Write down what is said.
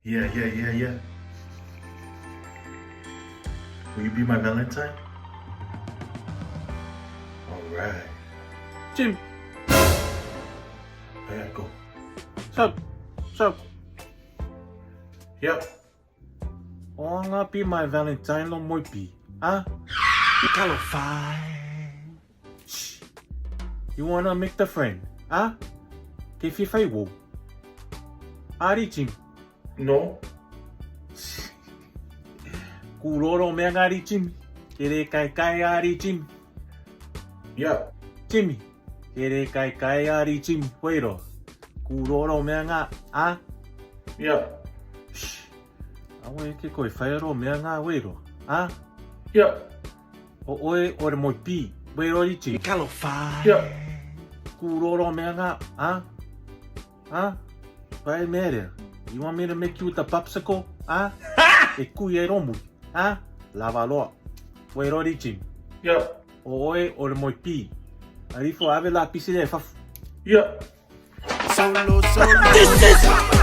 Yeah, yeah, yeah, yeah. Will you be my Valentine? All right. Jim, I gotta go. sup, sup. Yep. Wanna be my Valentine lo moi pi, ah? Shh. You wanna make the friend, ah? Ke fi fai wo. Ari Jim, No. kuroro mea ngari Jim. Kere kai kai ari Jim. Yep. Jimmy, kere kai kai ari Jimmy. Wait Kuroro mea ngā, ah? Yep. Shh. Awa e ke koe whaiaro mea ngā wero, ah? Yep. O oe ore moi pi, wero richi. Yep. Kuroro mea ngā, ah? Ah? Pai mea You want me to make you with the popsicle? Ah? E kui e romu, ah? Lava loa. Wero richi. Yep. O oe ore moi pi. Arifo ave la pisi le fafu. Yep. Solo, solo. This is